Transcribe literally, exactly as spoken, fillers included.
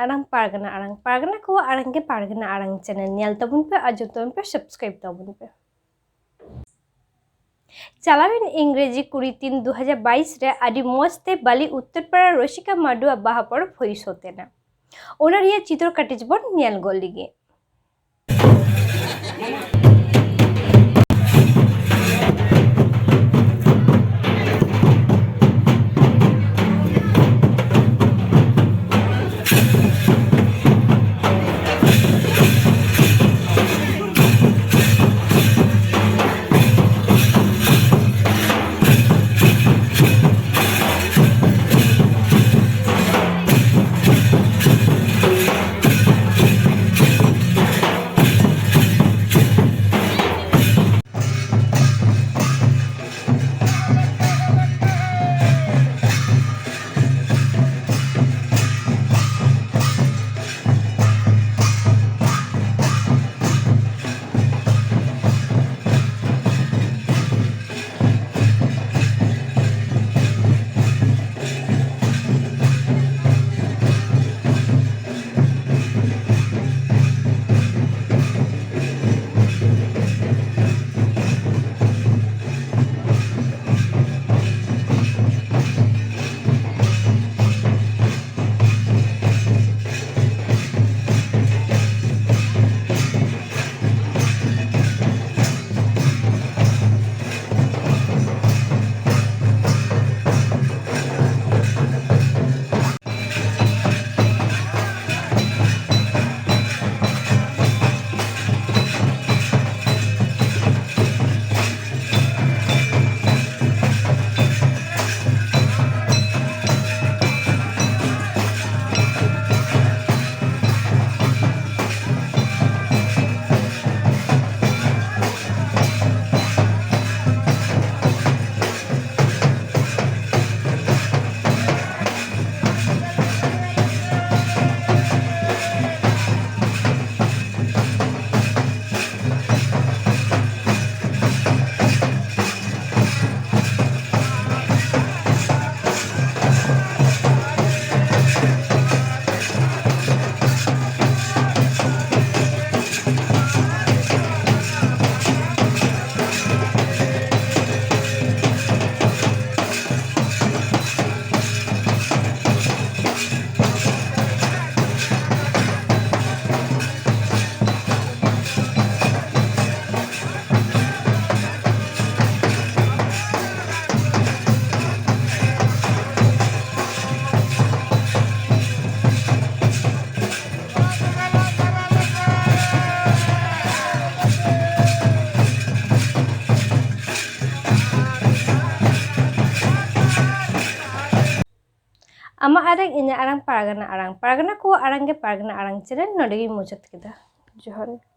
ᱟᱲᱟᱝ ᱯᱟᱨᱜᱟᱱᱟ ᱟᱲᱟᱝ, ᱯᱟᱨᱜᱟᱱᱟ ᱠᱚᱣᱟᱜ ᱟᱲᱟᱝ ᱜᱮ ᱯᱟᱨᱜᱟᱱᱟ ᱟᱲᱟᱝ ᱪᱮᱱᱮᱞ ᱧᱮᱞ ᱛᱟᱵᱚᱱ ᱯᱮ, ᱟᱸᱡᱚᱢ ᱛᱟᱵᱚᱱ ᱯᱮ, ᱥᱟᱵᱥᱠᱨᱟᱭᱤᱵ ᱛᱟᱵᱚᱱ ᱯᱮ᱾ ᱪᱟᱞᱟᱣᱮᱱ ᱤᱝᱨᱮᱡᱤ ᱠᱩᱲᱤ ᱛᱤᱱ ᱫᱩ ᱦᱟᱡᱟᱨ ᱵᱟᱭᱤᱥ ᱨᱮ ᱟᱹᱰᱤ ᱢᱚᱡᱽ ᱛᱮ ᱵᱟᱹᱞᱤ ᱩᱛᱛᱚᱨ ᱯᱟᱲᱟ ᱨᱚᱥᱤᱠᱟ ᱢᱟᱰᱩᱣᱟᱜ ᱵᱟᱦᱟ ᱯᱚᱨᱚᱵᱽ ᱦᱩᱭ ᱥᱟᱹᱛ ᱮᱱᱟ᱾ ᱚᱱᱟ ᱨᱮᱭᱟᱜ ᱪᱤᱛᱟᱹᱨ ᱠᱟᱹᱴᱤᱡ ᱵᱚᱱ ᱧᱮᱞ ᱜᱚᱫ ᱞᱮᱜᱮ᱾ ᱢᱤᱫᱴᱟᱝ ᱤᱧᱟᱹᱜ ᱟᱲᱟᱝ ᱯᱟᱨᱜᱟᱱᱟ ᱟᱲᱟᱝ, ᱯᱟᱨᱜᱟᱱᱟ ᱠᱚᱣᱟᱜ ᱟᱲᱟᱝ ᱜᱮ ᱯᱟᱨᱜᱟᱱᱟ ᱟᱲᱟᱝ ᱪᱮᱱᱮᱞ ᱱᱚᱰᱮ ᱜᱤᱧ ᱢᱩᱪᱟᱹᱫ ᱠᱮᱫᱟ᱾ ᱡᱚᱦᱟᱨ ᱜᱮ᱾